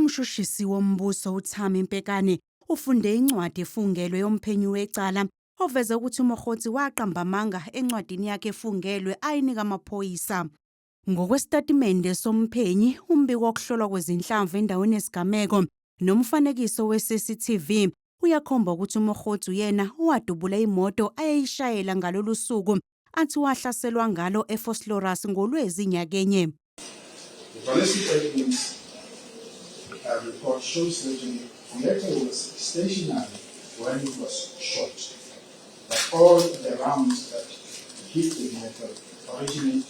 Umshushisi wombuso uThami Mpekane ufunde incwadi efungelwe yomphenyi wecala oveze ukuthi uMogotsi waqamba amanga encwadini yakhe efungelwe ayinika amaphoyisa. Ngokwesitatimende somphenyi, umbiko wokuhlolwa kwezinhlamvu endaweni yesigameko nomfanekiso we-CCTV uyakhomba ukuthi uMogotsi uyena owadubula imoto ayeyishayela ngalolu suku athi wahlaselwa ngalo eVosloorus ngoLwezi nyakenye. The ballistic evidence report shows that the vehicle was stationary when it was shot. That all the rounds that hit the vehicle originate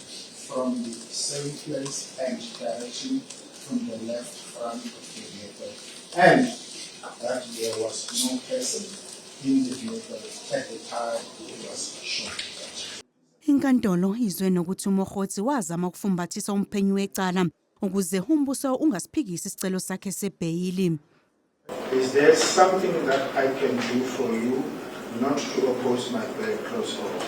from the same place and direction from the left front of the vehicle, and that there was no person in the vehicle at the time it was shot at. Inkantolo izwe nokuthi uMogotsi wazama ukufumbathisa umphenyi wecala ukuze umbuso ungasiphikisi isicelo sakhe sebheyili. Is there something that I can do for you not to oppose my bail clause order?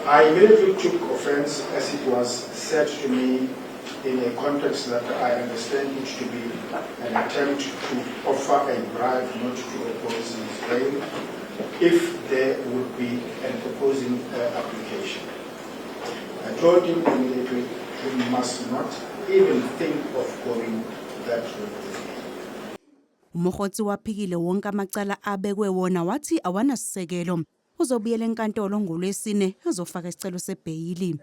I immediately took offense, as it was said to me in a context that I understand it to be an attempt to offer a bribe not to oppose his bail if there would be an opposing application. I told him immediately he must not even think of going that route with me. UMogotsi waphikile wonke amacala abekwe wona, wathi awanasisekelo. Uzobuyela enkantolo ngolwesine ezofaka isicelo sebheyili.